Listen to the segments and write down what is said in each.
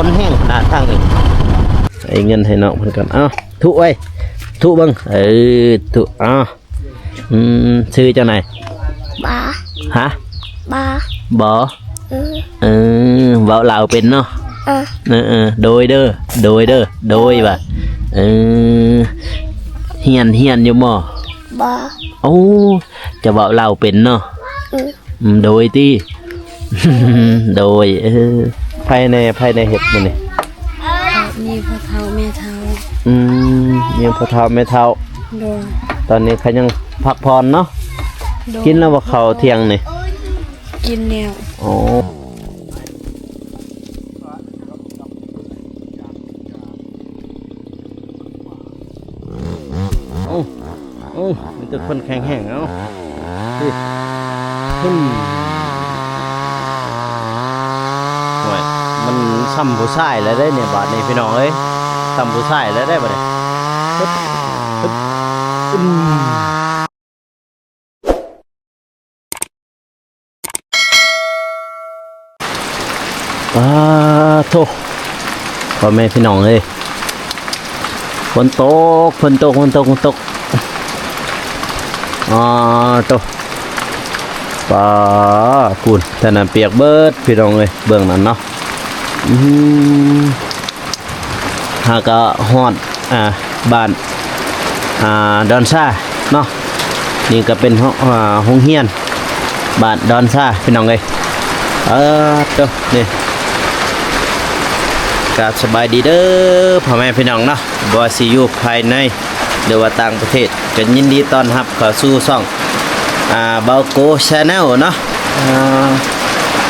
ຄົນແຮງຂະໜາດທາງນີ້. ໃຫ້ເງິນໃຫ້ນ້ອງເພິ່ນກ່ອນ. ເອົາ ທຸເອີຍ ທຸເບິ່ງ. ເອີ ທຸ. ເອົາ ອືມ ຊື່ຈັ່ງໃດ? ບາ ຮະ? ບາ ບໍ? ເອີ ເອີ ເວົ້າລາວເປັນເນາະ? ເອີ ເອີ ເອີ ໂດຍເດີ ໂດຍເດີ ໂດຍວ່າ. ເອີ ຮຽນ ຮຽນຢູ່ບໍ່? ບໍ່. ໂອ້ ຈະເວົ້າລາວເປັນເນາະ? ອື ອືມ ໂດຍຕິ ໂດຍ. ເອີ ໃຜແດ່ ໃຜແດ່ເຮັດມື້ນີ້? ມີພໍ່ເຖົ້າແມ່ເຖົ້າ. ອືມ ມີພໍ່ເຖົ້າແມ່ເຖົ້າ. ໂດຍ. ຕອນນີ້ເຂົາຍັງພັກຜ່ອນເນາະ? ໂດຍ. ກິນແລ້ວບໍ່ເຂົ້າທ່ຽງນີ້? ກິນແລ້ວ. ໂອ້ ໂອ້ ໂອ້ ມີແຕ່ຄົນແຂງແຮງ. ເອົາ ນີ້ ໂອ້ຍ ມັນຊ່ຳຜູ້ຊາຍແລ້ວເດ້ນີ້ ບາດນີ້ພີ່ນ້ອງເອີຍ ຊ່ຳຜູ້ຊາຍແລ້ວເດ້ບາດນີ້. ຮຶບ ຮຶບ ອືມ. ປາໂທ້ ພໍ່ແມ່ພີ່ນ້ອງເອີຍ ຝົນຕົກ ຝົນຕົກ ຝົນຕົກ ຝົນຕົກ. ອາໂທ້ ປາ ພຸ້ນ ທາງນັ້ນປຽກເບິດພີ່ນ້ອງເອີຍ ເບື້ອງນັ້ນເນາະ. ອືມ ຫາກະຮອດ ອ່າ ບ້ານ ອ່າ ດອນຊາເນາະ. ນີ້ກະເປັນ ໂຮ ອ່າ ໂຮງຮຽນບ້ານດອນຊາພີ່ນ້ອງເອີຍ. ເອີ ໂຕ ນີ້ ກາບສະບາຍດີເດີພໍ່ແມ່ພີ່ນ້ອງເນາະ ບໍ່ວ່າຊິຢູ່ພາຍໃນ ຫຼືວ່າຕ່າງປະເທດ ກໍຍິນດີຕ້ອນຮັບເຂົ້າສູ່ຊ່ອງ ອ່າ ເບົາໂກ Channel ເນາະ. ອ່າ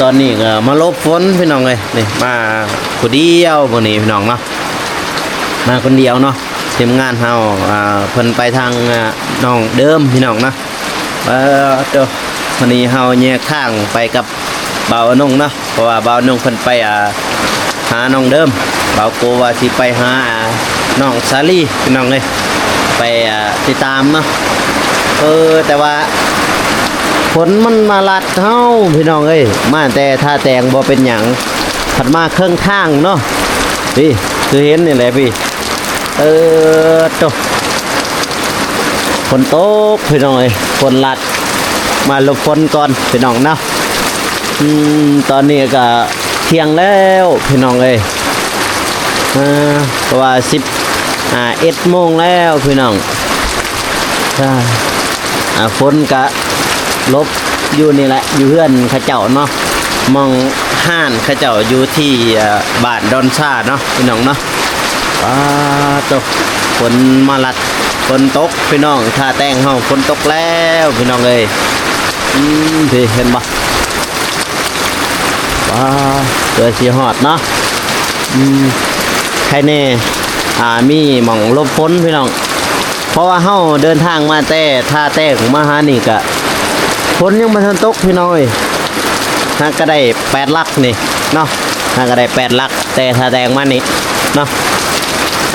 ຕອນນີ້ກໍມາຫຼົບຝົນພີ່ນ້ອງເອີຍ ນີ້ມາຜູ້ດຽວມື້ນີ້ພີ່ນ້ອງເນາະ ມາຄົນດຽວເນາະ. ທີມງານເຮົາ ອ່າ ເພິ່ນໄປທາງ ອ່າ ໜອງເດີມພີ່ນ້ອງເນາະ. ເອີ ໂຕ ມື້ນີ້ເຮົາແຍກທາງໄປກັບ ບ່າວອະນົງເນາະ ເພາະວ່າບ່າວອະນົງເພິ່ນໄປ ອ່າ ຫານ້ອງເດີມ ບ່າວໂກວ່າຊິໄປຫາ ອ່າ ນ້ອງສາລີພີ່ນ້ອງເອີຍ ໄປ ອ່າ ຕິດຕາມເນາະ. ເອີ ແຕ່ວ່າຝົນມັນມາລັດເຮົາພີ່ນ້ອງເອີຍ ມາແຕ່ທ່າແຕງບໍ່ເປັນຫຍັງ ພັດມາເຄິ່ງທາງເນາະ ນີ້ຄືເຫັນນີ້ແຫຼະພີ່. ເອີ ໂຕ ຝົນຕົກພີ່ນ້ອງເອີຍ ຝົນລັດ ມາຫຼົບຝົນກ່ອນພີ່ນ້ອງເນາະ. ອືມ ຕອນນີ້ກໍທ່ຽງແລ້ວພີ່ນ້ອງເອີຍ ເອີ ເພາະວ່າສິບ ອ່າ ເອັດໂມງແລ້ວພີ່ນ້ອງ. ອ່າ ຝົນກະຫຼົບຢູ່ນີ້ແຫຼະ ຢູ່ເຮືອນເຂົາເຈົ້າເນາະ ໝ່ອງຮ້ານເຂົາເຈົ້າຢູ່ທີ່ ອ່າ ບ້ານດອນຊາເນາະ ພີ່ນ້ອງເນາະ. ປາໂຕ ຝົນມາລັດ ຝົນຕົກພີ່ນ້ອງ ທ່າແຕງເຮົາຝົນຕົກແລ້ວພີ່ນ້ອງເອີຍ. ອືມ ເຫັນບໍ່ ປາ ເກືອຊິຮອດເນາະ. ອືມ ໃຄແນ່ ອ່າ ມີໝ່ອງຫຼົບຝົນພີ່ນ້ອງ ເພາະວ່າເຮົາເດີນທາງມາແຕ່ທ່າແຕງມາຫານີ້ກະ ຝົນຍັງບໍ່ທັນຕົກພີ່ນ້ອງເອີຍ. ຫາກະໄດ້ແປດຫຼັກນີ້ເນາະ ຫາກະໄດ້ແປດຫຼັກ ແຕ່ທ່າແຕງມານີ້ເນາະ.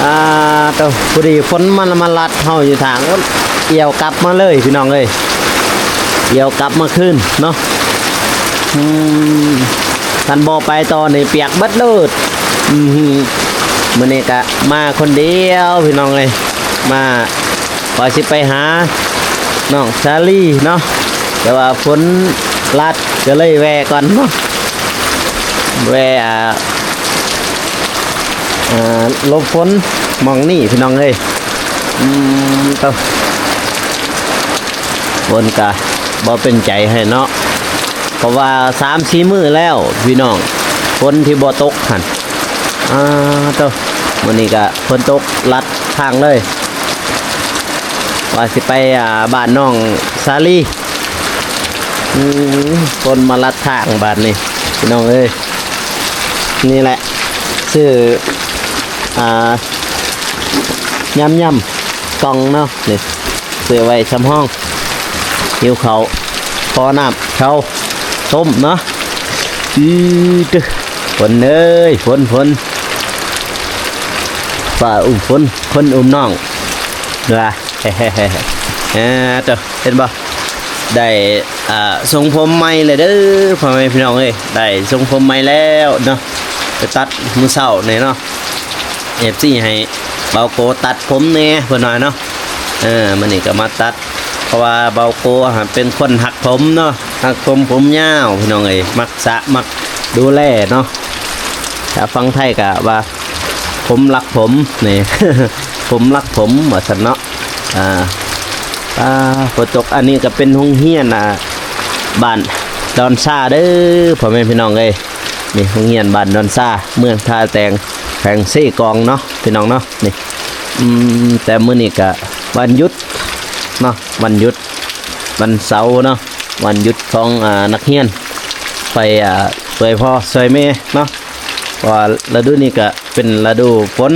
ອ່າ ໂຕ ພໍດີຝົນມັນມາລັດເຮົາຢູ່ທາງ ໂອ້ຍ ອຽວກັບມາເລີຍພີ່ນ້ອງເອີຍ ອຽວກັບມາຄືນເນາະ. ອືມ ຄັນບໍ່ໄປຕໍ່ນີ້ປຽກເບິດໂລດ. ອືມ ມື້ນີ້ກະມາຄົນດຽວພີ່ນ້ອງເອີຍ ມາ ວ່າຊິໄປຫານ້ອງສາລີເນາະ ແຕ່ວ່າຝົນລັດກໍເລີຍແວ່ກ່ອນເນາະ ແວ່ ອ່າ ອ່າ ຫຼົບຝົນໝ່ອງນີ້ພີ່ນ້ອງເອີຍ. ອືມ ໂຕ ຝົນກະບໍ່ເປັນໃຈໃຫ້ເນາະ ເພາະວ່າສາມສີ່ມື້ແລ້ວພີ່ນ້ອງ ຝົນທີ່ບໍ່ຕົກຫັ້ນ. ອ່າ ໂຕ ມື້ນີ້ກະຝົນຕົກລັດທາງເລີຍ ວ່າຊິໄປ ອ່າ ບ້ານນ້ອງສາລີ. ອືມ ຝົນມາລັດທາງບາດນີ້ພີ່ນ້ອງເອີຍ. ນີ້ແຫຼະ ຊື້ ອ່າ ຍຳໆກ່ອງເນາະ ນີ້ ຊື້ໄວ້ສຳຮອງ ຫິວເຂົ້າ ຂໍນ້ຳເຂົ້າຕົ້ມເນາະ. ອື ຕຶ ຝົນເອີຍ ຝົນ ຝົນ ຟ້າອຸ້ມຝົນ ຝົນອຸ້ມນ້ອງ ວ່າ ເອີ ໂຕ ເຫັນບໍ່ ໄດ້ ອ່າ ຊົງຜົມໃໝ່ແລ້ວເດີ ພໍ່ແມ່ພີ່ນ້ອງເອີຍ ໄດ້ຊົງຜົມໃໝ່ແລ້ວເນາະ. ໄປຕັດມື້ເຊົ້ານີ້ເນາະ ເອັຟຊີໃຫ້ເບົາໂກຕັດຜົມແດ່ເພິ່ນວ່າເນາະ. ເອີ ມື້ນີ້ກໍມາຕັດ ເພາະວ່າເບົາໂກຫັ້ນເປັນຄົນຮັກຜົມເນາະ ຮັກຜົມ ຜົມຍາວ ພີ່ນ້ອງເອີຍ ມັກສະ ມັກດູແລເນາະ. ຖ້າຝັ່ງໄທກໍວ່າຜົມລັກຜົມນີ້ ຜົມລັກຜົມວ່າຊັ້ນເນາະ. ອ່າ ອ່າ ຝົນຕົກ. ອັນນີ້ກໍເປັນໂຮງຮຽນ ອ່າ ບ້ານດອນຊາເດີ ພໍ່ແມ່ພີ່ນ້ອງເອີຍ. ນີ້ໂຮງຮຽນບ້ານດອນຊາ ເມືອງທ່າແຕງ ແຂວງເຊກອງເນາະ ພີ່ນ້ອງເນາະ. ນີ້ ອືມ ແຕ່ມື້ນີ້ກະວັນຢຸດເນາະ ວັນຢຸດ ວັນເສົາເນາະ ວັນຢຸດຂອງ ອ່າ ນັກຮຽນ ໄປ ອ່າ ຊ່ວຍພໍ່ຊ່ວຍແມ່ເນາະ. ເພາະວ່າລະດູນີ້ກະເປັນລະດູຝົນ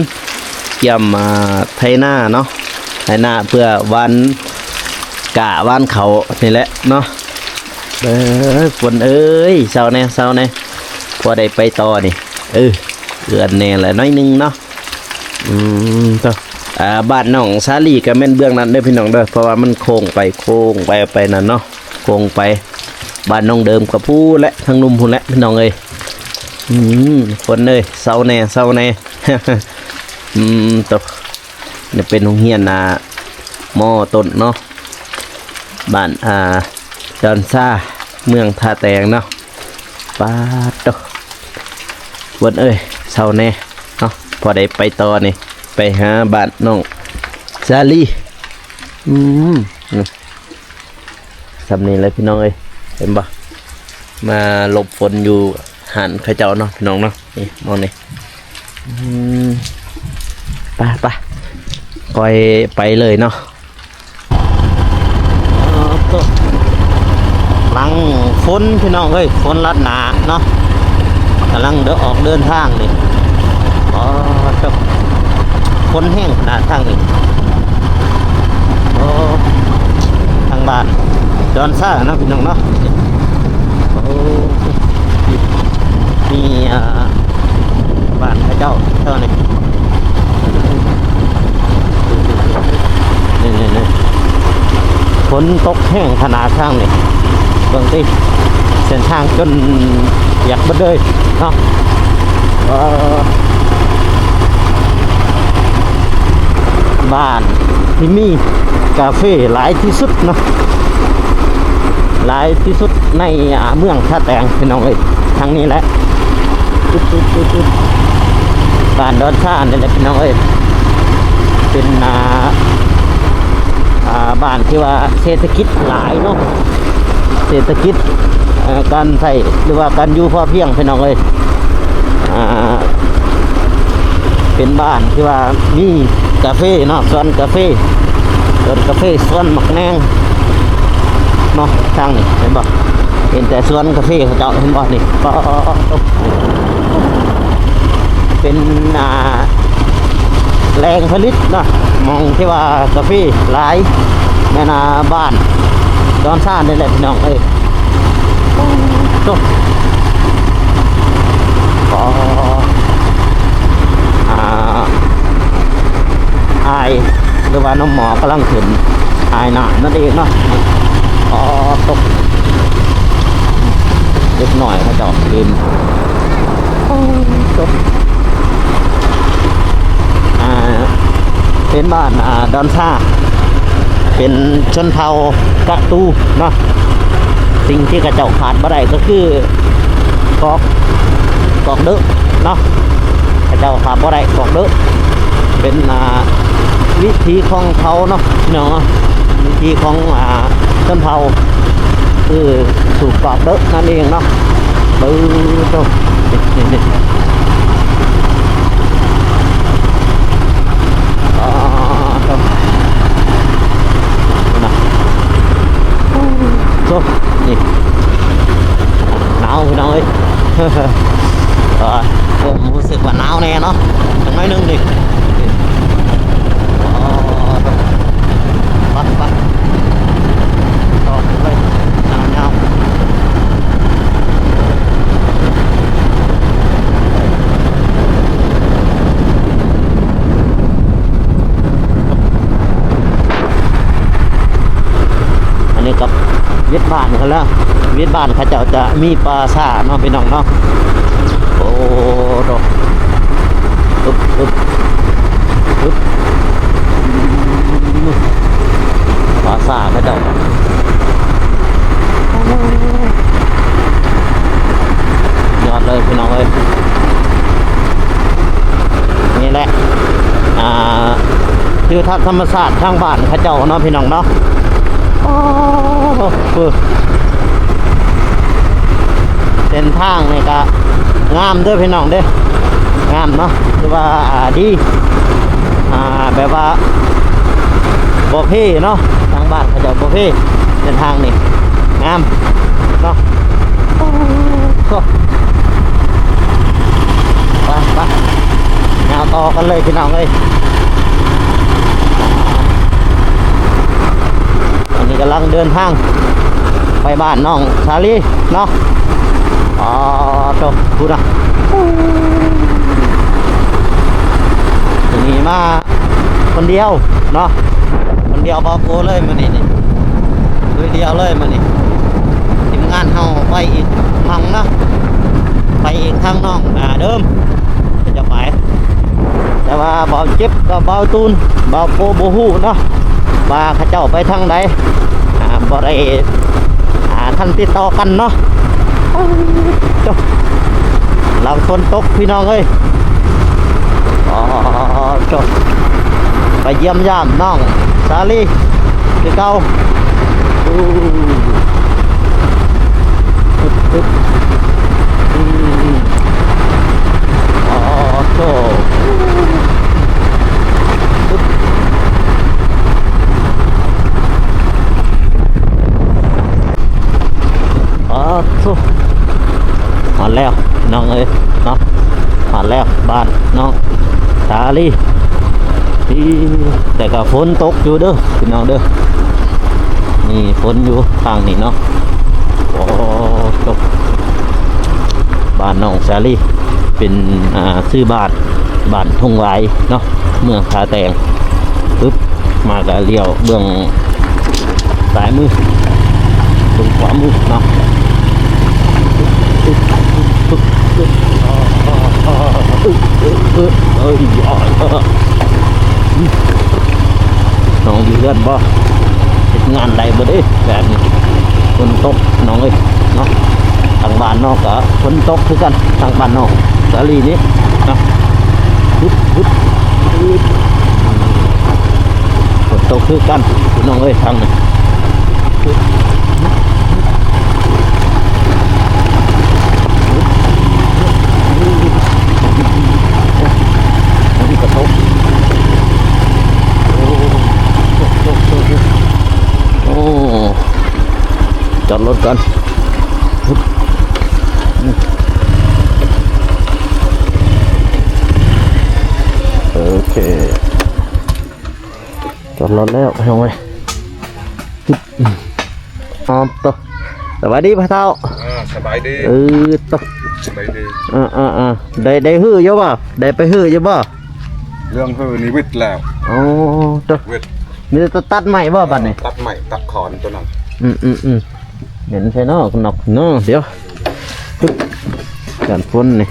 ກຽມ ອ່າ ໄຖນາເນາະ ໄຖນາເພື່ອຫວ່ານກ້າຫວ່ານເຂົ້ານີ້ແຫຼະເນາະ. ເອີ ຝົນເອີຍ ເຊົາແດ່ ເຊົາແດ່ ພໍໄດ້ໄປຕໍ່ນີ້. ເອີ ເອືອນແດ່ລະໜ້ອຍໜຶ່ງເນາະ. ອືມ ໂຕ ອ່າ ບ້ານນ້ອງສາລີກໍແມ່ນເບື້ອງນັ້ນເດີພີ່ນ້ອງເດີ ເພາະວ່າມັນໂຄ້ງໄປໂຄ້ງໄປ ໄປນັ້ນເນາະ ໂຄ້ງໄປ. ບ້ານນ້ອງເດີມກໍພຸ້ນແຫຼະ ທາງລຸ່ມພຸ້ນແຫຼະ ພີ່ນ້ອງເອີຍ. ອືມ ຝົນເອີຍ ເຊົາແດ່ ເຊົາແດ່. ອືມ ໂຕ ນີ້ເປັນໂຮງຮຽນ ອ່າ ມໍຕົ້ນເນາະ ບ້ານ ອ່າ ດອນຊາ ເມືອງທ່າແຕງເນາະ. ປາດໂຕ ຝົນເອີຍ ເຊົາແດ່ເນາະ ພໍໄດ້ໄປຕໍ່ນີ້ ໄປຫາບ້ານນ້ອງສາລີ. ອືມ ສ່ຳນີ້ແຫຼະພີ່ນ້ອງເອີຍ ເຫັນບໍ່ ມາຫຼົບຝົນຢູ່ຮ້ານເຂົາເຈົ້າເນາະ ພີ່ນ້ອງເນາະ. ນີ້ ມອງນີ້ ອືມ ໄປ ໄປ ຄ່ອຍໄປເລີຍເນາະ. ຫຼັງຝົນພີ່ນ້ອງເອີຍ ຝົນລັດໜ້າເນາະ ກຳລັງເດີນ ອອກເດີນທາງນີ້. ອໍ ໂຕ ຝົນແຮງຂະໜາດທາງນີ້. ໂອ້ ທາງບ້ານດອນຊາເນາະ ພີ່ນ້ອງເນາະ. ໂອ້ ມີ ອ່າ ບ້ານເຂົາເຈົ້າເທົ່ານີ້ ນີ້ໆໆ ຝົນຕົກແຮງຂະໜາດທາງນີ້ ເບິ່ງຕິ ເສັ້ນທາງຈົນປຽກເບິດເລີຍເນາະ. ເອີ ບ້ານທີ່ມີກາເຟຫຼາຍທີ່ສຸດເນາະ ຫຼາຍທີ່ສຸດໃນ ອ່າ ເມືອງທ່າແຕງ ພີ່ນ້ອງເອີຍ ທາງນີ້ແຫຼະ. ຈຸດໆໆໆ ບ້ານດອນຊານີ້ແຫຼະ ພີ່ນ້ອງເອີຍ ເປັນ ອ່າ ອ່າ ບ້ານທີ່ວ່າເສດຖະກິດຫຼາຍເນາະ ເສດຖະກິດ ເອີ ການໃຊ້ ຫຼືວ່າການຢູ່ພໍພຽງ ພີ່ນ້ອງເອີຍ. ອ່າ ເປັນບ້ານທີ່ວ່າມີກາເຟເນາະ ສວນກາເຟ ສວນກາເຟ ສວນໝາກແໜງເນາະ. ທາງນີ້ເຫັນບໍ່ ເຫັນແຕ່ສວນກາເຟເຂົາເຈົ້າ ເຫັນບໍ່ນີ້. ເປັນ ອ່າ ແຫຼ່ງຜະລິດເນາະ ໝ່ອງທີ່ວ່າກາເຟຫຼາຍ ແມ່ນ ອ່າ ບ້ານດອນຊານີ້ແຫຼະ ພີ່ນ້ອງເອີຍ. ໂອ້ ໂຕ ກໍ ອ່າ ອາຍ ຫຼືວ່ານ້ຳໝໍກຳລັງຂຶ້ນ ອາຍນ້ຳນັ້ນເອງເນາະ. ອໍ ຕົກ ເດັກນ້ອຍເຂົາເຈົ້າຫຼິ້ນ. ໂອ້ ຕົກ ອ່າ ເປັນບ້ານ ອ່າ ດອນຊາ ເປັນຊົນເຜົ່າກະຕູເນາະ. ສິ່ງທີ່ເຂົາເຈົ້າຂາດບໍ່ໄດ້ກໍຄື ກອກ ກອກເດິເນາະ ເຂົາເຈົ້າຂາດບໍ່ໄດ້ ກອກເດິ ເປັນ ອ່າ ວິຖີຂອງເຜົ່າເນາະ ພີ່ນ້ອງເນາະ ວິຖີຂອງ ອ່າ ຊົນເຜົ່າ ຄືສູບກອກເດິນັ້ນເອງເນາະ. ເບິ່ງ ໂຕ ນີ້ ນີ້ ນີ້ ອໍ ໂຕ ພຸ້ນນະ ໂຕ ນີ້ ໜາວ ພີ່ນ້ອງເອີຍ ເອີ ເລີ່ມຮູ້ສຶກວ່າໜາວແດ່ເນາະ ຈັກໜ້ອຍໜຶ່ງນີ້. ອໍ ໄປ ໄປ ຕໍ່ໄປເລີຍ ຍາວໆ. ອັນນີ້ກໍເວດບ້ານເຂົາແລ້ວ ເວດບ້ານເຂົາເຈົ້າຈະມີປ່າຊ້າເນາະ ພີ່ນ້ອງເນາະ. ໂອ້ ໂອ້ໂຕ ອຶບ ອຶບ ອຶບ ພາສາເຂົາເຈົ້າ ຍອດເລີຍພີ່ນ້ອງເອີຍ. ນີ້ແຫຼະ ອ່າ ທິວທັດທຳມະຊາດທາງບ້ານເຂົາເຈົ້າເນາະ ພີ່ນ້ອງເນາະ. ໂອ້ ເສັ້ນທາງນີ້ກະງາມເດີພີ່ນ້ອງເດີ ງາມເນາະ ຖືວ່າ ອ່າ ດີ ອ່າ ແບບວ່າບໍ່ເພເນາະ ທາງບ້ານເຂົາເຈົ້າບໍ່ເພ ເສັ້ນທາງນີ້ງາມເນາະ. ໂອ້ ໄປ ໄປ ຍາວຕໍ່ກັນເລີຍພີ່ນ້ອງເອີຍ. ອັນນີ້ກຳລັງເດີນທາງໄປບ້ານນ້ອງສາລີເນາະ. ອໍ ໂຕ ພຸ້ນນະ ນີ້ມາຄົນດຽວເນາະ ຄົນດຽວ ບໍ່ໂກເລີຍມື້ນີ້ນີ້ ລຸຍດຽວເລີຍມື້ນີ້. ທີມງານເຮົາໄປອີກທາງເນາະ ໄປອີກທາງນ້ອງ ອ່າ ເດີມ ຈະໄປ ແຕ່ວ່າບ່າວເຈັບກັບບ່າວຕູນ ບ່າວໂປບໍ່ຮູ້ເນາະ ວ່າເຂົາເຈົ້າໄປທາງໃດ ອ່າ ບໍ່ໄດ້ ອ່າ ທັນຕິດຕໍ່ກັນເນາະ. ໂອ້ ໂຕ ຫຼັງຝົນຕົກພີ່ນ້ອງເອີຍ. ອໍ ໂຕ ໄປຢ້ຽມຢາມນ້ອງສາລີຄືເກົ່າ. ໂອ້ ອຶບ ອຶບ ອືມ ອໍ ໂຕ ອຶບ ອໍ ໂຕ ຮອດແລ້ວພີ່ນ້ອງເອີຍເນາະ ຮອດແລ້ວບ້ານນ້ອງສາລີ. ອີ ແຕ່ກໍຝົນຕົກຢູ່ເດີພີ່ນ້ອງເດີ ນີ້ຝົນຢູ່ທາງນີ້ເນາະ. ໂອ້ ຕົກ ບ້ານນ້ອງສາລີ ເປັນ ອ່າ ຊື່ບ້ານ ບ້ານທົ່ງຫວາຍເນາະ ເມືອງທ່າແຕງ. ປຶບ ມາກະລ້ຽວເບື້ອງຊ້າຍມື ເບື້ອງຂວາມືເນາະ. ນ້ອງຢູ່ເຮືອນບໍ່? ເຮັດງານໄດ້ບໍ່ເດ້ ແບບນີ້? ຝົນຕົກນ້ອງເອີຍເນາະ. ທາງບ້ານນ້ອງກະຝົນຕົກຄືກັນ ທາງບ້ານນ້ອງສາລີນີ້ເນາະ. ຝົນຕົກຄືກັນພີ່ນ້ອງເອີຍ ທາງນີ້. ຝົນກໍຕົກ. ໂອ້ ໂອ້ ຈອດລົດກ່ອນ. ໂອເຄ ຈອດລົດແລ້ວພີ່ນ້ອງເອີຍ. ອອມໂຕ ສະບາຍດີພໍ່ເຖົ້າ. ອ່າ ສະບາຍດີ. ເອີ ໂຕ ສະບາຍດີ. ເອີໆໆ ໄດ້ ໄດ້ຮື້ຢູ່ບໍ່? ໄດ້ໄປຮື້ຢູ່ບໍ່? ເລື່ອງຮື້ນີ້ວິດແລ້ວ. ໂອ້ ໂຕ ວິດ. ມີແຕ່ຕັດໄມ້ບໍ່ບັດນີ້? ຕັດໄມ້ ຕັດຂອນໂຕນັ້ນ. ອືມໆໆ ເຫັນໃສ່ເນາະ ນອກເນາະ. ດຽວ ກັນຝົນນີ້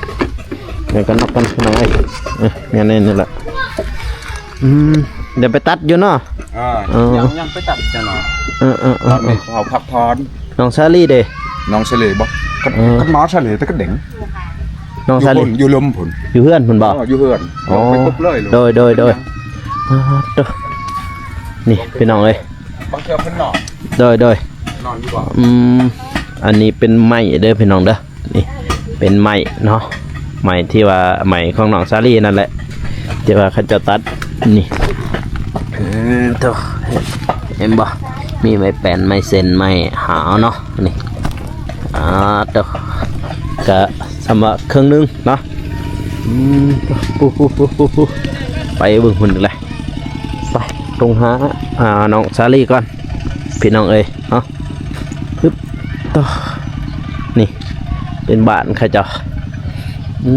ດຽວກັນນອກກັນ ພີ່ນ້ອງເອີຍ. ເອີ ແມ່ນແນ່ນີ້ແຫຼະ. ອືມ ດຽວໄປຕັດຢູ່ເນາະ. ອ່າ ເອີ ຍັງ ຍັງໄປຕັດຈັກໜ່ອຍ. ເອີໆໆ ຕອນນີ້ເຮົາພັກຜ່ອນ. ນ້ອງສາລີເດ? ນ້ອງສາລີບໍ່? ເອີ ກັນມາສາລີແຕ່ກະເດັງ. ນ້ອງສາລີ ຢູ່ ຢູ່ລົມພຸ້ນ ຢູ່ເຮືອນພຸ້ນບໍ່? ເອີ ຢູ່ເຮືອນ. ອໍ ລົງໄປປຸບເລີຍ. ໂດຍໆໆ. ອ່າ ໂຕ ນີ້ພີ່ນ້ອງເອີຍ ບາງເທື່ອເພິ່ນນອນ. ໂດຍໆ. ນອນຢູ່ບໍ່? ອືມ ອັນນີ້ເປັນໄມ້ເດີພີ່ນ້ອງເດີ. ນີ້ເປັນໄມ້ເນາະ ໄມ້ທີ່ວ່າໄມ້ຂອງນ້ອງສາລີນັ້ນແຫຼະ ທີ່ວ່າເຂົາເຈົ້າຕັດນີ້. ເອີ ໂຕ ເຫັນບໍ່? ມີໄມ້ແປ້ນ ໄມ້ເສັ້ນ ໄມ້ຫາວເນາະ ນີ້. ອ່າ ໂຕ ກະສ່ຳວ່າເຄິ່ງໜຶ່ງເນາະ. ອືມ ໄປເບິ່ງພຸ້ນແຫຼະ. ໄປ ຕົງຫາ ອ່າ ນ້ອງສາລີກ່ອນ ພີ່ນ້ອງເອີຍເນາະ. ຮຶບ ໂຕ ນີ້ເປັນບ້ານເຂົາເຈົ້າ. ອື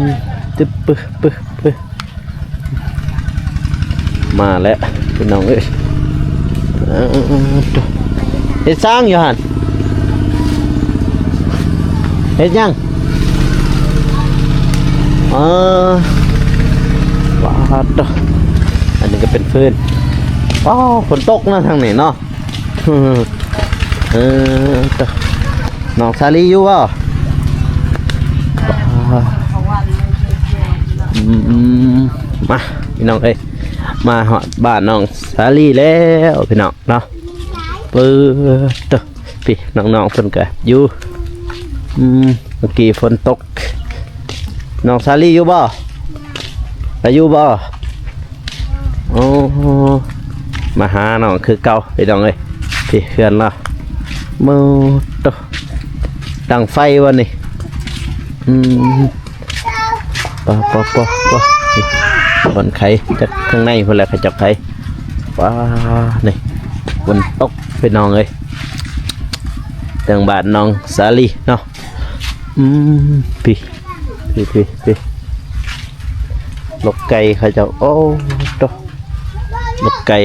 ມ ຕຶບ ປຶ ປຶ ປຶ ມາແລ້ວພີ່ນ້ອງເອີຍ. ເອີ ໂຕ ເຮັດຊ່າງຢູ່ຫັ້ນ ເຮັດຫຍັງ? ເອີ ວ້າວ ໂທ້ ອັນນີ້ກໍເປັນຟືນ. ວ້າວ ຝົນຕົກເນາະທາງນີ້ເນາະ. ເອີ ໂທ້ ນ້ອງສາລີຢູ່ບໍ່? ອືມ ມາພີ່ນ້ອງເອີຍ ມາຮອດບ້ານນ້ອງສາລີແລ້ວພີ່ນ້ອງເນາະ. ເປີດ ໂທ້ ພີ່ນ້ອງໆເພິ່ນກະຢູ່. ອືມ ເມື່ອກີ້ຝົນຕົກ. ນ້ອງສາລີຢູ່ບໍ່? ລາວຢູ່ບໍ່? ໂອ້ ມາຫານ້ອງຄືເກົ່າພີ່ນ້ອງເອີຍ. ພີ່ ເຮືອນລາວ. ໂມໂຕ ດັງໄຟວະນີ້. ອືມ ປະ ປະ ປະ ປະ ບ່ອນໄຂ ຈັກທາງໃນພຸ້ນແຫຼະ ເຂົາເຈົ້າໄຂ. ວ້າ ນີ້ ຝົນຕົກພີ່ນ້ອງເອີຍ ທາງບ້ານນ້ອງສາລີເນາະ. ອືມ ພີ່ ພີ່ ພີ່ ພີ່ ລົກໄກ່ເຂົາເຈົ້າ. ໂອ້ ໂຕ ລົກໄກ່.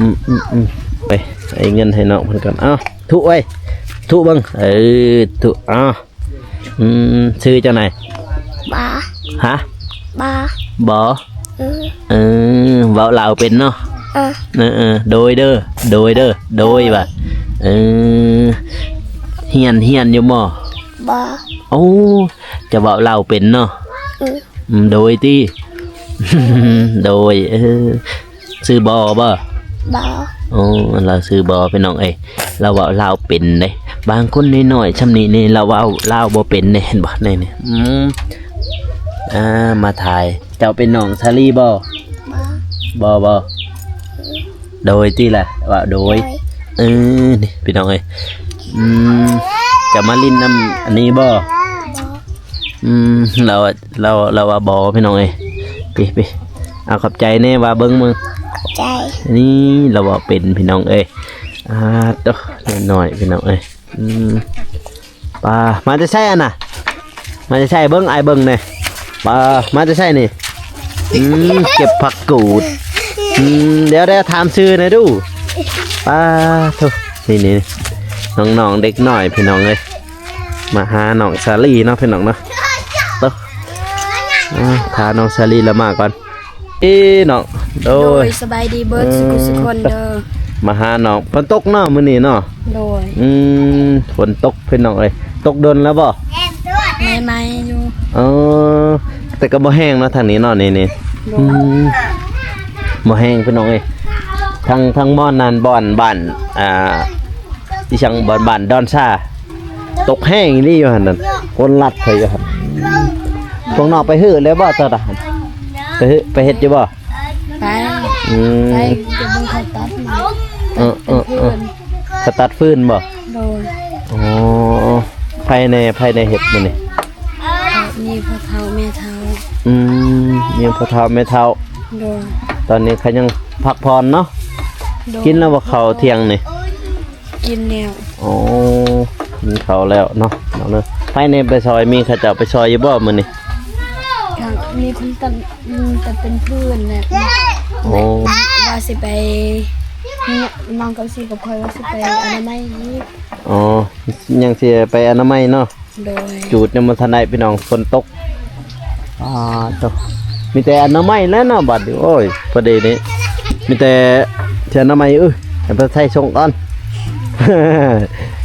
ອືມ ອືມ ອືມ ໄປ ໃຫ້ເງິນໃຫ້ນ້ອງເພິ່ນກ່ອນ. ເອົາ ທຸເອີຍ ທຸເບິ່ງ. ເອີ ທຸ ເອົາ. ອືມ ຊື່ຈັ່ງໃດ? ບາ ຮະ? ບາ ບໍ? ເອີ ເອີ ເວົ້າລາວເປັນເນາະ. ເອີ ເອີ ເອີ ໂດຍເດີ ໂດຍເດີ ໂດຍວ່າ. ເອີ ຮຽນ ຮຽນຢູ່ບໍ່? ບໍ່. ໂອ້ ຈະເວົ້າລາວເປັນເນາະ. ອືມ ອືມ ໂດຍຕິ ໂດຍ. ເອີ ຊື່ບໍບໍ່? ບໍ. ໂອ້ ລາວຊື່ບໍພີ່ນ້ອງເອີຍ ລາວເວົ້າລາວເປັນເດ້. ບາງຄົນນ້ອຍໆຊ່ຳນີ້ນີ້ ລາວເວົ້າລາວບໍ່ເປັນເດ້ ເຫັນບໍ່? ນີ້ ນີ້ ອືມ ອ່າ ມາຖ່າຍ. ເຈົ້າເປັນນ້ອງສາລີບໍ່? ບໍ່ ບໍ່ ບໍ່. ໂດຍຕິລະ ວ່າໂດຍ. ໂດຍ ເອີ ນີ້ພີ່ນ້ອງເອີຍ. ອືມ ຈະມາຫຼິ້ນນຳອັນນີ້ບໍ່? ບໍ່. ອືມ ລາວ ລາວ ລາວວ່າບໍ່ພີ່ນ້ອງເອີຍ. ປີ ປີ ເອົາຂອບໃຈແດ່ ວ່າເບິ່ງ ເບິ່ງ. ຂອບໃຈ. ນີ້ລາວເວົ້າເປັນພີ່ນ້ອງເອີຍ. ອ່າ ໂຕ ນ້ອຍໆພີ່ນ້ອງເອີຍ. ອືມ ປາ ມາແຕ່ໃສຫັ້ນນະ? ມາແຕ່ໃສ? ເບິ່ງ ອ້າຍເບິ່ງແດ່. ປາ ມາແຕ່ໃສນີ້? ອືມ ເກັບຜັກກູດ. ອືມ ດຽວ ດຽວ ຖາມຊື່ແດ່ດູ. ປາໂທ້ ນີ້ ນີ້ ນ້ອງໆເດັກນ້ອຍພີ່ນ້ອງເອີຍ ມາຫານ້ອງສາລີເນາະ ພີ່ນ້ອງເນາະ. ໂຕ ອ່າ ຖ້ານ້ອງສາລີລະມາກ່ອນ. ເອີ ນ້ອງ ໂດຍ ໂດຍ ສະບາຍດີເບິດ ເອີ ສຸກສຸກຄົນເດີ. ມາຫານ້ອງ ຝົນຕົກເນາະມື້ນີ້ເນາະ. ໂດຍ ອືມ ຝົນຕົກພີ່ນ້ອງເອີຍ. ຕົກດົນແລ້ວບໍ່? ໃໝ່ໆຢູ່. ເອີ ແຕ່ກໍບໍ່ແຮງເນາະ ທາງນີ້ເນາະ. ນີ້ ນີ້ ໂດຍ ອືມ ບໍ່ແຮງພີ່ນ້ອງເອີຍ. ທາງ ທາງບ່ອນນັ້ນ ບ່ອນບ້ານ ອ່າ ອີ່ຫຍັງ ບ້ານ ບ້ານດອນຊາ ຕົກແຮງອີ່ຫຼີຢູ່ຫັ້ນນະ ຄົນລັດໄປຢູ່ຫັ້ນ. ພວກນ້ອງໄປຮື້ແລ້ວບໍ່ຕອນນັ້ນ? ໄປຮື້ ໄປເຮັດຢູ່ບໍ່? ໄປ ອືມ ໄປ ໄປເບິ່ງເຂົາຕັດ. ເອີ ເອີ ເອີ ເຂົາຕັດຟືນບໍ່? ໂດຍ ອໍ ໃຜແດ່ ໃຜແດ່ເຮັດມື້ນີ້? ມີພໍ່ເຖົ້າແມ່ເຖົ້າ. ອືມ ມີພໍ່ເຖົ້າແມ່ເຖົ້າ. ໂດຍ ຕອນນີ້ເຂົາຍັງພັກຜ່ອນເນາະ. ໂດຍ ກິນແລ້ວບໍ່ເຂົ້າທ່ຽງນີ້? ກິນແລ້ວ. ໂອ້ ກິນເຂົ້າແລ້ວເນາະ ນ້ອງເນາະ. ໃຜແດ່ໄປຊ່ອຍ ມີເຂົາເຈົ້າໄປຊ່ອຍຢູ່ບໍ່ມື້ນີ້? ກໍມີຄົນຕັດ ຕັດເປັນຟືນແຫຼະ. ໂອ້ ວ່າຊິໄປ ນ້ອງກັບຊີກັບຂ້ອຍວ່າຊິໄປອະນາໄມອີກ. ອໍ ຍັງຊິໄປອະນາໄມເນາະ. ໂດຍ ຈູດຍັງບໍ່ທັນໄດ້ພີ່ນ້ອງ ຝົນຕົກ. ອ່າ ໂຕ ມີແຕ່ອະນາໄມແລ້ວເນາະບັດນີ້. ໂອ້ຍ ພໍດີນີ້ ມີແຕ່ເສື້ອອະນາໄມ. ເອີ ໃຫ້ເພິ່ນໃສ່ສົ່ງກ່ອນ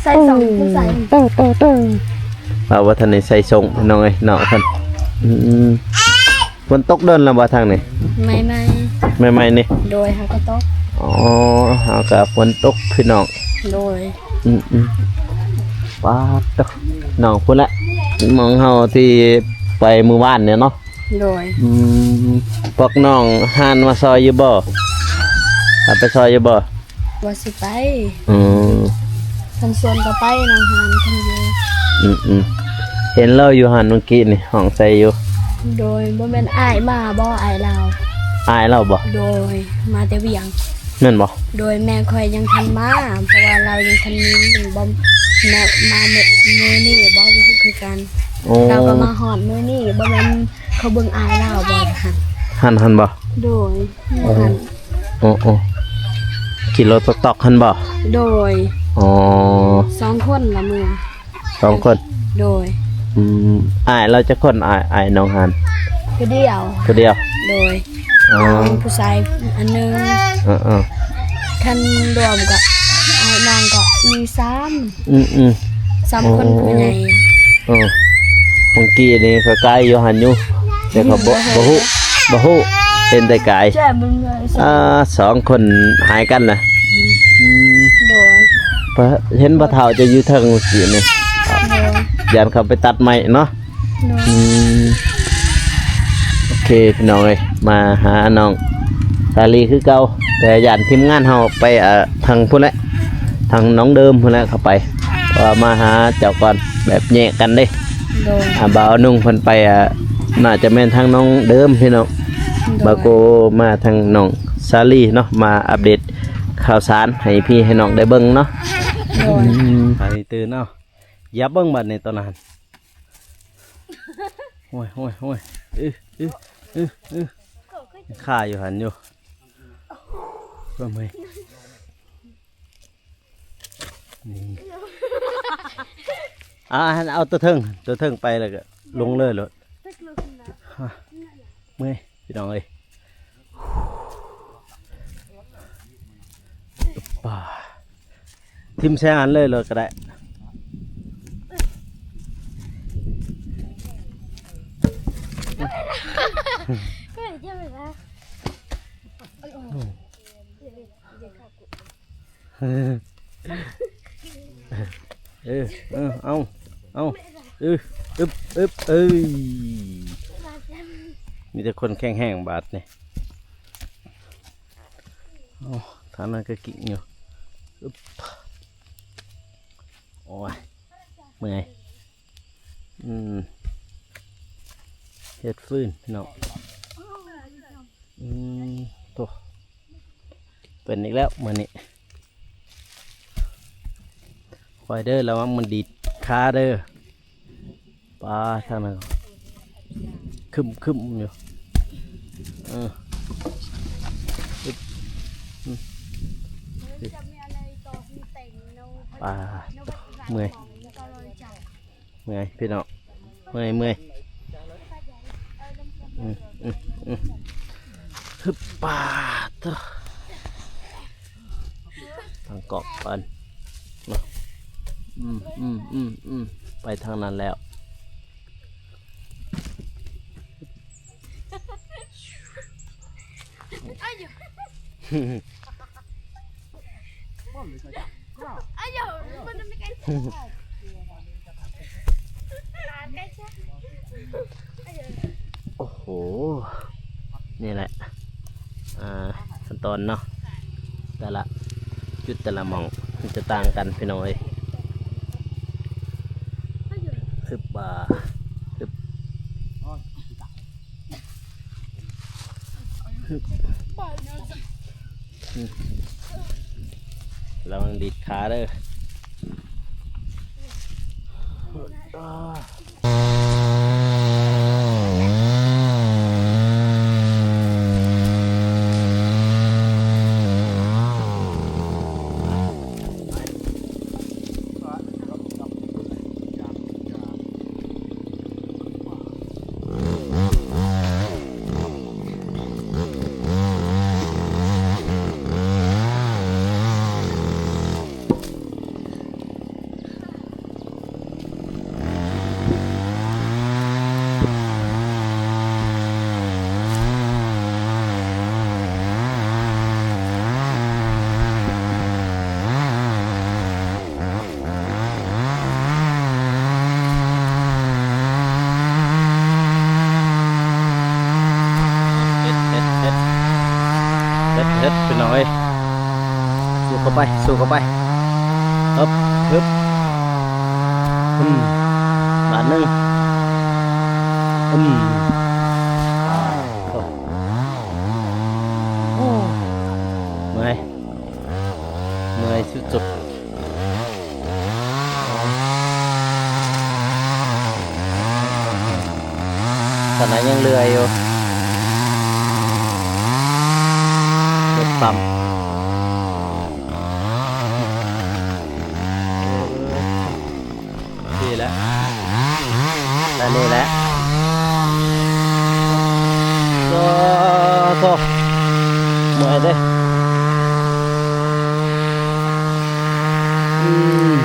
ໃສ່ສົ່ງ ໃສ່ ເຕີ ເຕີ ເຕີ ເອົາ ບໍ່ທັນໄດ້ໃສ່ສົ່ງພີ່ນ້ອງເອີຍ ນ້ອງເພິ່ນ. ອືມ ຝົນຕົກດົນແລ້ວບໍ່ທາງນີ້? ໃໝ່ໆ ໃໝ່ໆນີ້. ໂດຍ ຫາກໍຕົກ. ອໍ ຫາກໍຝົນຕົກພີ່ນ້ອງ. ໂດຍ ອືມໆ ປາດໂທ້ ນ້ອງພຸ້ນແຫຼະ ໝ່ອງເຮົາທີ່ໄປມື້ວານນີ້ເນາະ. ໂດຍ ອືມ ພວກນ້ອງຮ້ານມາຊ່ອຍຢູ່ບໍ່? ຫາໄປຊ່ອຍຢູ່ບໍ່? ວ່າຊິໄປ. ອືມ ຄັນຊວນກໍໄປ ນ້ອງຮ້ານຄັນຢູ່. ອືມໆ ເຫັນລາວຢູ່ຫັ້ນມື້ກີ້ນີ້ ຮ້ອງໃສ່ຢູ່. ໂດຍ ບໍ່ແມ່ນອ້າຍມາບໍ່? ອ້າຍລາວ. ອ້າຍລາວບໍ່? ໂດຍ ມາແຕ່ວຽງ. ແມ່ນບໍ່? ໂດຍ ແມ່ຂ້ອຍຍັງທັນມາ ເພາະວ່າລາວຍັງທັນມີ ບໍ່ ມາ ມາມື້ນີ້ບໍ່ຮູ້ຄືກັນ. ໂອ້ ລາວກໍມາຮອດມື້ນີ້ ບໍ່ແມ່ນເຂົາເບິ່ງອ້າຍລາວບໍ່ຫັ້ນ? ຫັ້ນ ຫັ້ນບໍ່? ໂດຍ ຫັ້ນ. ໂອ້ ໂອ້ ຂີ່ລົດຕອກໆຫັ້ນບໍ່? ໂດຍ. ອໍ ສອງຄົນລະເມືອ. ສອງຄົນ. ໂດຍ ອືມ ອ້າຍລາວຈັກຄົນ? ອ້າຍ ອ້າຍນ້ອງຫານ ຜູ້ດຽວ ຜູ້ດຽວ. ໂດຍ ອໍ ນ້ອງຜູ້ຊາຍອັນໜຶ່ງ. ເອີໆ ຄັນລວມກໍອ້າຍນ້ອງກໍມີສາມ. ອືມໆ ສາມຄົນ ໂອ້ ຜູ້ໃຫຍ່. ເອີ ເມື່ອກີ້ນີ້ຂ້ອຍກາຍຢູ່ຫັ້ນຢູ່ ແຕ່ກໍບໍ່ ບໍ່ຮູ້ ບໍ່ຮູ້ເຫັນແຕ່ກາຍ. ອ່າ ສອງຄົນຫາຍກັນນະ. ອືມ ໂດຍ ເຫັນພໍ່ເຖົ້າເຈົ້າຢູ່ເທິງມື້ກີ້ນີ້. ໂດຍ ຢ້ານເຂົາໄປຕັດໄມ້ເນາະ. ໂດຍ ອືມ ໂອເຄ ພີ່ນ້ອງເອີຍ ມາຫານ້ອງສາລີຄືເກົ່າ ແຕ່ຢ້ານທີມງານເຮົາໄປ ເອີ ທາງພຸ້ນແຫຼະ ທາງໜອງເດີມພຸ້ນແຫຼະເຂົ້າໄປ ເພາະວ່າມາຫາເຈົ້າກ່ອນ ແບບແຍກກັນເດ້. ໂດຍ ອ່າ ບ່າວນຸ່ງເພິ່ນໄປ ອ່າ ໜ້າຈະແມ່ນທາງໜອງເດີມພີ່ນ້ອງ. ໂດຍ ບ່າວໂກມາທາງນ້ອງສາລີເນາະ ມາອັບເດດຂ່າວສານໃຫ້ພີ່ໃຫ້ນ້ອງໄດ້ເບິ່ງເນາະ. ໂດຍ ອືມ ອັນນີ້ຕື່ນເອົາ ຢຽບເບິ່ງບັດນີ້ຕອນນັ້ນ. ໂອ້ຍ ໂອ້ຍ ໂອ້ຍ ອື ອື ອື ອື ຄາຢູ່ຫັ້ນຢູ່ ເບິ່ງເວີ້ຍ. ນີ້ ອ່າ ເອົາຕົວເທິງ ຕົວເທິງໄປແລ້ວກໍລົງເລີຍໂລດ. ເມື່ອຍ ພີ່ນ້ອງເອີຍ ປາ ຖິ້ມໃສ່ອັນເລີຍໂລດກໍໄດ້. ເອີ ເອີ ເອົາ ເອົາ ອຶບ ອຶບ ເອີຍ ມີແຕ່ຄົນແຂງແຮງບາດນີ້. ໂອ້ ທາງນັ້ນກໍກິກຢູ່. ອຶບ ໂອ້ຍ ເມື່ອຍ. ອືມ ເຮັດຟືນເນາະ. ອືມ ໂທ້ ເປັນອີກແລ້ວມື້ນີ້. ຄອຍເດີ ລະວັງມັນດີດຂາເດີ. ປາ ທາງນັ້ນຄຶ້ມໆຢູ່. ເອີ ອຶບ ອືມ ປາ ເມື່ອຍ. ເມື່ອຍພີ່ນ້ອງ ເມື່ອຍ ເມື່ອຍ. ອືມ ອືມ ອືມ ຮຶບ ປາດ ຕັ້ງກອກກ່ອນ. ອືມ ອືມ ອືມ ອືມ ໄປທາງນັ້ນແລ້ວ. ໂອ້ໂຫ ນີ້ແຫຼະ ອ່າ ຂັ້ນຕອນເນາະ ແຕ່ລະຈຸດແຕ່ລະໝ່ອງມັນຈະຕ່າງກັນ ພີ່ນ້ອງເອີຍ. ຮຶບ ອ່າ ຮຶບ ຮຶບ ອືມ ລະວັງດີດຂາເດີ. ເຮັດ ເຮັດ ເຮັດ ເຮັດ ເຮັດ ພີ່ນ້ອງເອີຍ ສູ້ເຂົ້າໄປ ສູ້ເຂົ້າໄປ ຮຶບ ຮຶບ ອືມ ບາດໜຶ່ງ ອືມ ໂອ້ ເມື່ອຍ ເມື່ອຍສຸດໆ. ຕອນນັ້ນຍັງເຫຼືອຢູ່ ລົດປ້ຳ ດີແລ້ວ. ນີ້ແຫຼະ ໂອ້ໂທ ເມື່ອຍເດ້ ອືມ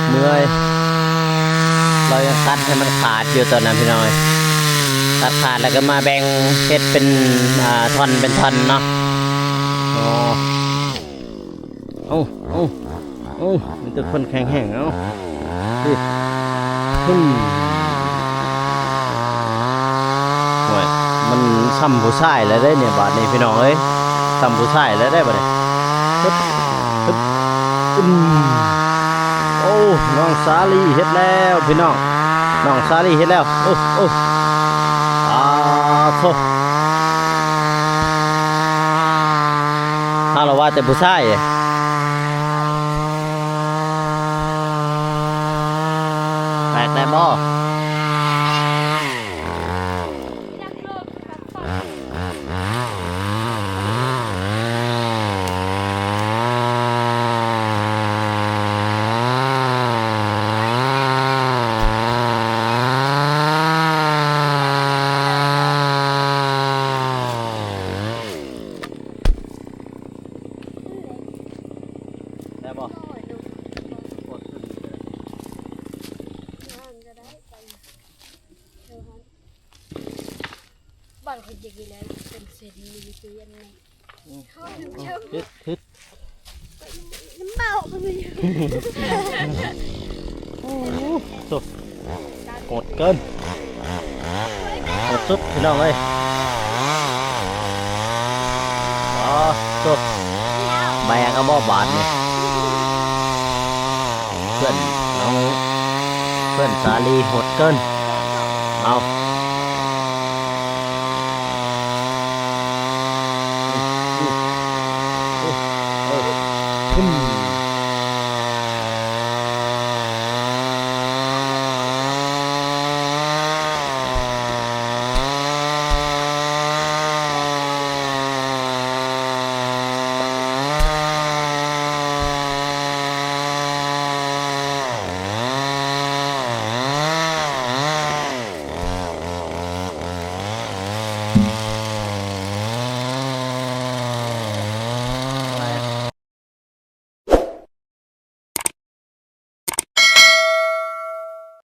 ເມື່ອຍ ເຮົາຍັງຕັດໃຫ້ມັນຂາດຢູ່ຕອນນັ້ນພີ່ນ້ອງເອີຍ ຕັດຂາດແລ້ວກໍມາແບ່ງເຮັດເປັນ ອ່າ ທ່ອນເປັນທ່ອນເນາະ ໂອ້ ເອົາ ເອົາ ເອົາ ມີແຕ່ຄົນແຂງແຮງ ເອົາ ນີ້ ປຶ້ມ ໂອ້ຍ ມັນຊ່ຳຜູ້ຊາຍແລ້ວເດ້ນີ້ ບາດນີ້ພີ່ນ້ອງເອີຍ ຊ່ຳຜູ້ຊາຍແລ້ວເດ້ບາດນີ້ ຮຶບ ຮຶບ ອືມ ໂອ້ ນ້ອງສາລີເຮັດແລ້ວພີ່ນ້ອງ ນ້ອງສາລີເຮັດແລ້ວ ໂອ້ ໂອ້ ອາໂທ ເຮົາລະວ່າແຕ່ຜູ້ຊາຍ ແປກໄດ້ບໍ່? ໄດ້ບໍ່? ບ້ານຂ້ອຍເຈັກອີກແລ້ວ ເປັນເສັ້ນມີຢູ່ຕູ້ເຢັນແນ່ ອືມ ເຮັດ ເຮັດ ນ້ຳເມົາກໍມີຢູ່ ໂອ້ໂຫ ໂຫດເກີນ ໂຫດສຸດພີ່ນ້ອງເອີຍ ອໍ ໂຕ ແບກເອົາບໍ່ບາດນີ້ ເພື່ອນເຮົາ ເພື່ອນສາລີໂຫດເກີນ ເອົາ